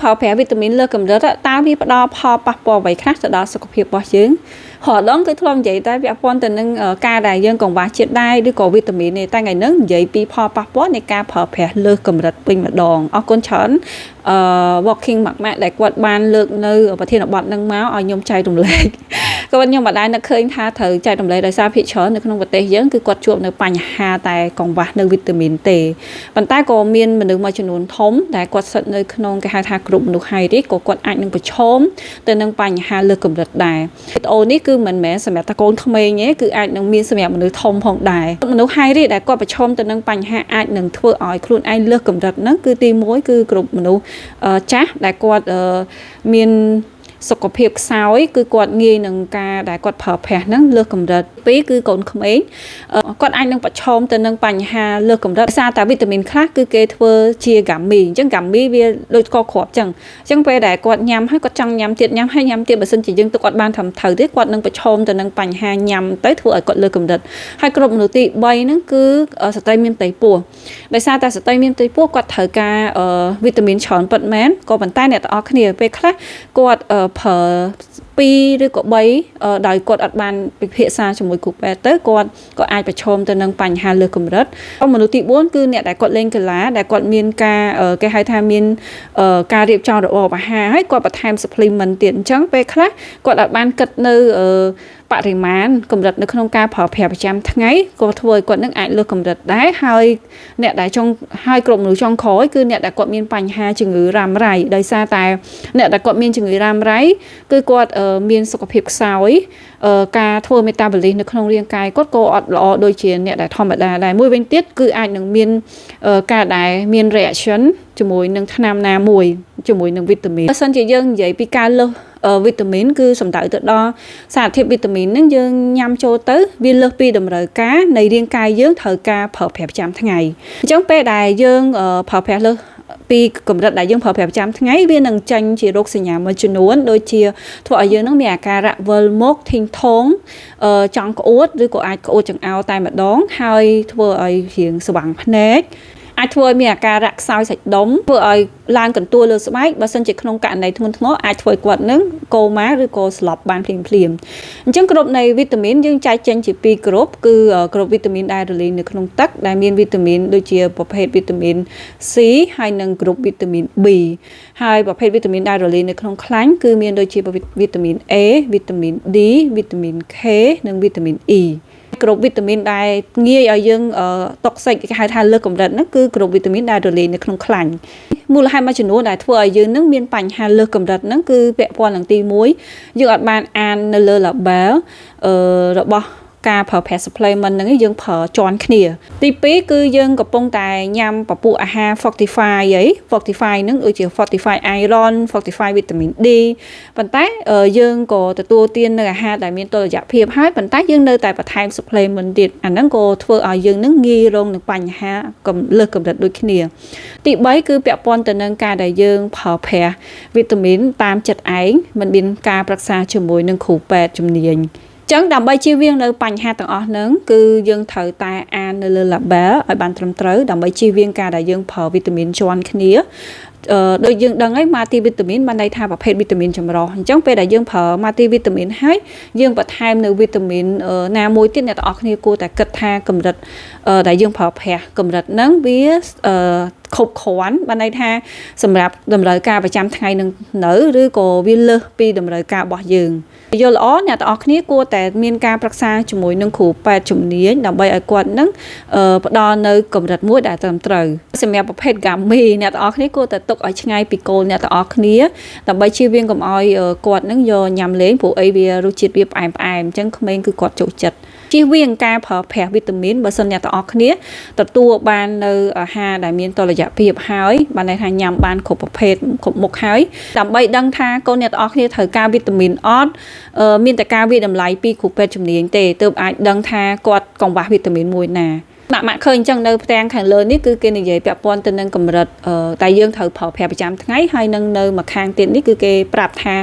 ប្រើប្រាស់វីតាមីនលើសកម្រិតតើវាផ្ដល់ផលប៉ះពាល់អ្វីខ្លះទៅដល់សុខភាពរបស់យើងរាល់ដងគឺធ្លាប់និយាយតែពាក់ព័ន្ធទៅនឹងការដែលយើងកង្វះជាតិដែកឬក៏វីតាមីនទេតែថ្ងៃនេះនិយាយពីផលប៉ះពាល់នៃការប្រើប្រាស់លើសកម្រិតវិញម្ដងអរគុណច្រើនអឺ walking ម៉ាក់ម៉ាក់ដែលគាត់បានលើកនៅប្រធានបទនឹងមកឲ្យខ្ញុំចែករំលែកក៏ខ្ញុំមិនដែលនឹកឃើញថាត្រូវចែករំលែកដោយសារភាគច្រើននៅក្នុងប្រទេសយើងគឺគាត់ជួបនៅបញ្ហាតែកង្វះនៅវីតាមីនទេប៉ុន្តែក៏មានមនុស្សមួយចំនួនធំដែលគាត់ស្ថិតនៅក្នុងគេហៅថាក្រុមមនុស្ស high risk ក៏គាត់អាចនឹងប្រឈមទៅនឹងបញ្ហាលើសកម្រិតដែរវីដេអូនេះគឺមិនមែនសម្រាប់តែកូនក្មេងទេគឺអាចនឹងមានសម្រាប់មនុស្សធំផងដែរមនុស្ស high risk ដែលគាត់ប្រឈមទៅនឹងបញ្ហាអាចនឹងធ្វើឲ្យខ្លួនឯងលើសកម្រិតហ្នឹងគឺទី1គឺក្រុមមនុស្សចាស់ដែលគាត់មានសុខភាពខ្សោយគឺគាត់ងាយនឹងការដែលគាត់ប្រើប្រាស់ហ្នឹងលើសកម្រិតពីរគឺកូនក្មេងគាត់អាចនឹងប្រឈមទៅនឹងបញ្ហាលើសកម្រិតដោយសារតែវីតាមីនខ្លះគឺគេធ្វើជា gummy អញ្ចឹង gummy វាដូចស្ករគ្រាប់អញ្ចឹងអញ្ចឹងពេលដែលគាត់ញ៉ាំហើយគាត់ចង់ញ៉ាំទៀតញ៉ាំហើយញ៉ាំទៀតបើសិនជាយើងទុកគាត់បានត្រឹមត្រូវទេគាត់នឹងប្រឈមទៅនឹងបញ្ហាញ៉ាំទៅធ្វើឲ្យគាត់លើសកម្រិតហើយក្រុមមនុស្សទី3ហ្នឹងគឺស្ត្រីមានផ្ទៃពោះដោយសារតែស្ត្រីមានផ្ទៃពោះគាត់ត្រូវការវីតាមីនច្រើនពិតមែនក៏ប៉ុន្តែអ្នកទាំងអស់គ្នាពេលខ្លះគាត់ប្រើ2ឬក៏3ដោយគាត់អត់បានពិភាក្សាជាមួយគ្រូពេទ្យទៅគាត់ក៏អាចប្រឈមទៅនឹងបញ្ហាលើសកម្រិតមនុស្សទី4គឺអ្នកដែលគាត់លេងកីឡាដែលគាត់មានការគេហៅថាមានការរៀបចំរបបអាហារហើយគាត់បន្ថែម supplement ទៀតអញ្ចឹងពេលខ្លះគាត់អត់បានគិតនៅបរិមាណកម្រិតនៅក្នុងការប្រើប្រាស់ប្រចាំថ្ងៃក៏ធ្វើឲ្យគាត់នឹងអាចលើសកម្រិតដែរហើយអ្នកដែលចង់ហើយក្រុមមនុស្សចុងក្រោយគឺអ្នកដែលគាត់មានបញ្ហាជំងឺរ៉ាំរ៉ៃដោយសារតែអ្នកដែលគាត់មានជំងឺរ៉ាំរ៉ៃគឺគាត់មានសុខភាពខ្សោយការធ្វើ metabolism នៅក្នុងរាងកាយគាត់ក៏អត់ល្អដូចជាអ្នកដែលធម្មតាដែរមួយវិញទៀតគឺអាចនឹងមានការដែលមាន reaction ជាមួយនឹងថ្នាំណាមួយជាមួយនឹងវីតាមីនបើសិនជាយើងនិយាយពីការលើសវីតាមីនគឺសំដៅទៅដល់សារធាតុវីតាមីនហ្នឹងយើងញ៉ាំចូលទៅវាលើសពីតម្រូវការនៃរាងកាយយើងត្រូវការប្រើប្រាស់ប្រចាំថ្ងៃអញ្ចឹងពេលដែលយើងប្រើប្រាស់លើសពីកម្រិតដែលយើងប្រើប្រាស់ប្រចាំថ្ងៃវានឹងចេញជារោគសញ្ញាមួយចំនួនដូចជាធ្វើឲ្យយើងនឹងមានអាការៈវិលមុខធីងថងចង់ក្អួតឬក៏អាចក្អួតចង្អោរតែម្ដងហើយធ្វើឲ្យរៀងស្វាងភ្នែកអាចធ្វើឲ្យមានអាការៈខ្សោយសាច់ដុំធ្វើឲ្យឡើងកន្ទួលលើស្បែកបើសិនជាក្នុងករណីធ្ងន់ធ្ងរអាចធ្វើឲ្យគាត់នឹងកូម៉ាឬក៏ស្លាប់បានភ្លាមភ្លាមអញ្ចឹងក្រុមនៃវីតាមីនយើងចែកចេញជាពីរក្រុមគឺក្រុមវីតាមីនដែលរលាយនៅក្នុងទឹកដែលមានវីតាមីនដូចជាប្រភេទវីតាមីន C ហើយនិងក្រុមវីតាមីន B ហើយប្រភេទវីតាមីនដែលរលាយនៅក្នុងខ្លាញ់គឺមានដូចជាវីតាមីន A វីតាមីន D វីតាមីន K និងវីតាមីន E ក្រុមវីតាមីនដែលងាយឲ្យយើង toxic គេហៅថាលើសកម្រិតហ្នឹងគឺក្រុមវីតាមីនដែលរលាយនៅក្នុងខ្លាញ់មូលហេតុមួយចំនួនដែលធ្វើឲ្យយើងនឹងមានបញ្ហាលើសកម្រិតហ្នឹងគឺពាក់ព័ន្ធនឹងទី1យើងអត់បានអាននៅលើ label របស់ការប្រើប្រាស់ supplement ហ្នឹងយើងប្រើជាន់គ្នាទី2គឺយើងកំពុងតែញ៉ាំពពួកអាហារ fortify អី fortify ហ្នឹងដូចជា fortify iron, fortify vitamin D ប៉ុន្តែយើងក៏ទទួលទាននៅអាហារដែលមានតុល្យភាពហើយប៉ុន្តែយើងនៅតែបន្ថែម supplement ទៀតអាហ្នឹងក៏ធ្វើឲ្យយើងនឹងងាយរងនឹងបញ្ហាលើសកម្រិតដូចគ្នាទី3គឺពាក់ព័ន្ធទៅនឹងការដែលយើងប្រើប្រាស់វីតាមីនតាមចិត្តឯងមិនមានការប្រឹក្សាជាមួយនឹងគ្រូពេទ្យជំនាញចឹងដើម្បីជៀសវាងនៅបញ្ហាទាំងអស់ហ្នឹងគឺយើងត្រូវតែអាននៅលើ label ឲ្យបានត្រឹមត្រូវដើម្បីជៀសវាងការដែលយើងប្រើវីតាមីនជាន់គ្នាអឺដូចយើងដឹងហើយ multivitamin បានន័យថាប្រភេទវីតាមីនចម្រុះអញ្ចឹងពេលដែលយើងប្រើ multivitamin ហើយយើងបន្ថែមនៅវីតាមីនណាមួយទៀតអ្នកទាំងអស់គ្នាគួរតែគិតថាកម្រិតដែលយើងប្រើប្រាស់កម្រិតហ្នឹងវាគ្រប់គ្រាន់បានន័យថាសម្រាប់តម្រូវការប្រចាំថ្ងៃនឹងនៅឬក៏វាលើសពីតម្រូវការរបស់យើងយល់ល្អអ្នកទាំងអស់គ្នាគួរតែមានការប្រឹក្សាជាមួយនឹងគ្រូពេទ្យជំនាញដើម្បីឲ្យគាត់នឹងផ្ដល់នៅកម្រិតមួយដែលត្រឹមត្រូវសម្រាប់ប្រភេទ gummy អ្នកទាំងអស់គ្នាគួរតែទុកឲ្យឆ្ងាយពីកូនអ្នកទាំងអស់គ្នាដើម្បីជៀសវាងកុំឲ្យគាត់នឹងយកញ៉ាំលេងព្រោះអីវារសជាតិវាផ្អែមផ្អែមអញ្ចឹងក្មេងគឺគាត់ចូលចិត្តជៀសវាងការប្រើប្រាស់វីតាមីនបើសិនអ្នកទាំងអស់គ្នាទទួលបាននៅអាហារដែលមានតុល្យភាពហើយបានន័យថាញ៉ាំបានគ្រប់ប្រភេទគ្រប់មុខហើយដើម្បីដឹងថាកូនអ្នកទាំងអស់គ្នាត្រូវការវីតាមីនអត់មានតែការវាយតម្លៃពីគ្រូពេទ្យជំនាញទេទើបអាចដឹងថាគាត់កង្វះវីតាមីនមួយណាម៉ាក់ម៉ាក់ឃើញអញ្ចឹងនៅផ្ទាំងខាងលើនេះគឺគេនិយាយពាក់ព័ន្ធទៅនឹងកម្រិតតែយើងត្រូវប្រើប្រាស់ប្រចាំថ្ងៃហើយនឹងនៅមួយខាងទៀតនេះគឺគេប្រាប់ថា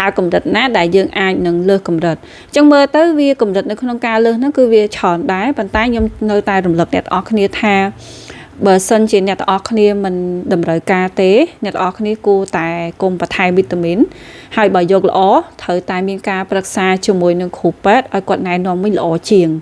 តើកម្រិតណាដែលយើងអាចនឹងលើសកម្រិតអញ្ចឹងមើលទៅវាកម្រិតនៅក្នុងការលើសហ្នឹងគឺវាច្រើនដែរប៉ុន្តែខ្ញុំនៅតែរំលឹកអ្នកទាំងអស់គ្នាថា បើសិនជាអ្នកទាំងអស់គ្នាមិនតម្រូវការទេអ្នកទាំងអស់គ្នាគួរតែកុំបន្ថែមវីតាមីនហើយបើយកល្អត្រូវតែមានការប្រឹក្សាជាមួយនឹងគ្រូពេទ្យឲ្យគាត់ណែនាំវិញល្អជាង។